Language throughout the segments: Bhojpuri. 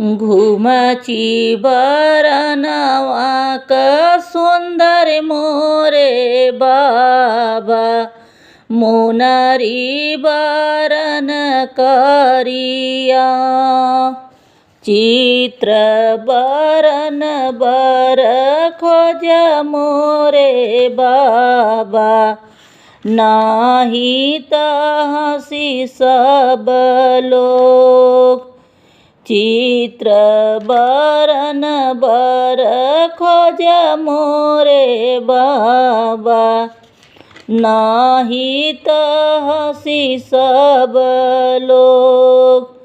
घुमची बरनवा क सुंदर मोरे बाबा, मुनरी बरन करिया। चित्र बरन बर खोज मोरे बाबा, नाही त हंसी सब लोग। चित्र बरन बर खोज मोरे बाबा, नाही त हंसी सब लोग।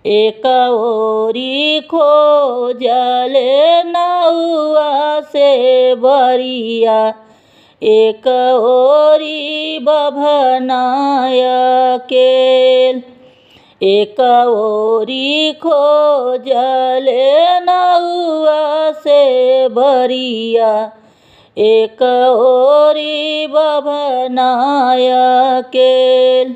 एक ओरी खोजले नौआ से बरिया, एक ओरी बभनाय केल। एक ओरी खोजले नौआ से बरिया, एक ओरी बभनाय केल।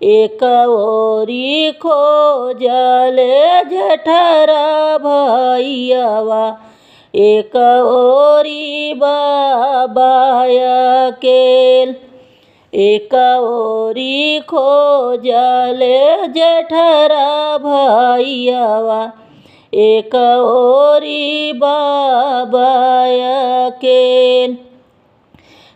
एक ओरी खोजले जेठरा भैयावा, एक ओरी बाबाय केल। एक ओरी खोजले जेठरा भैयावा, एक ओरी बाबाय केल।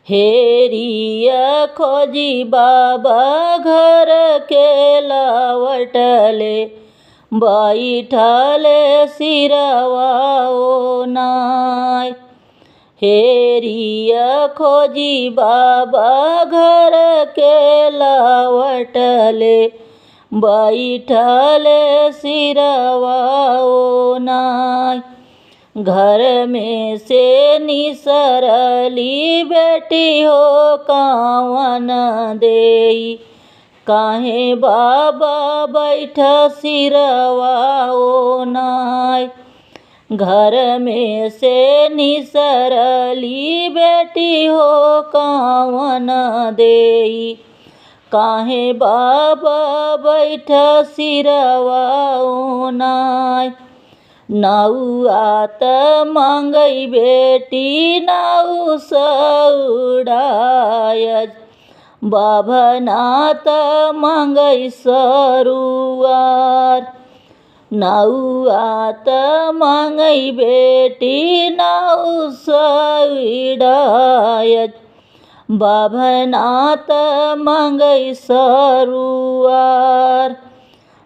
हेरिया खोजी बाबा घर के लवटले, बैठले सिरवा ओ नाय। हेरिया खोजी बाबा घर के लवटले, बैठले सिरवा ओ नाय। घर में से निसरली बेटी हो कावन देई, काहे बाबा बैठ सिरवा ओ नाय। घर में से निसरली बेटी हो कावन देई, काहे बाबा बैठ सिरवा ओ नाय। नौआ त मांगई बेटी नाउ सौड़ाय, बाभना त मांगई सरुआर। नौआ त मांगई बेटी नाउ सौड़ाय, बाभना त मांगई सरुआर।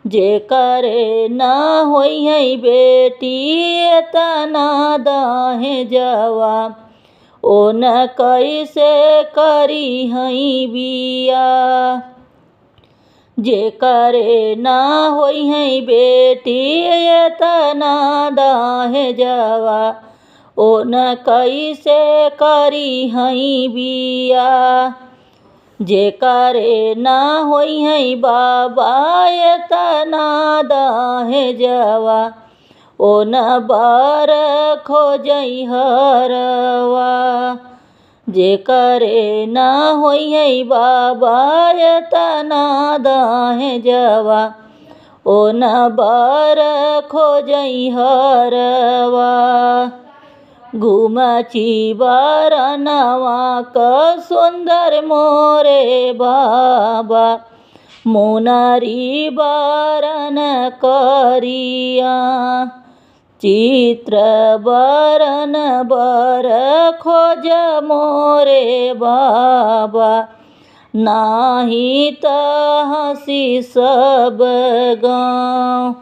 जे करे न होई है बेटी तना दाहे जवा, ओ न कैसे करी हई बिया। जे करे न होई है बेटी तना दाहे जवा, ओ न कैसे करी हई बिया। जे करे न होई है बाबा तना दाहे जवा, ओ न बर खोजई हरवा। जे करे न होई है बाबा तना दाहे जवा, ओ न बर खोजई हरवा। घुमची बरनवा क सुंदर मोरे बाबा, मुनरी बरन करिया। चित्र बरन बर खोज मोरे बाबा, नाही त हंसी सब गाँव।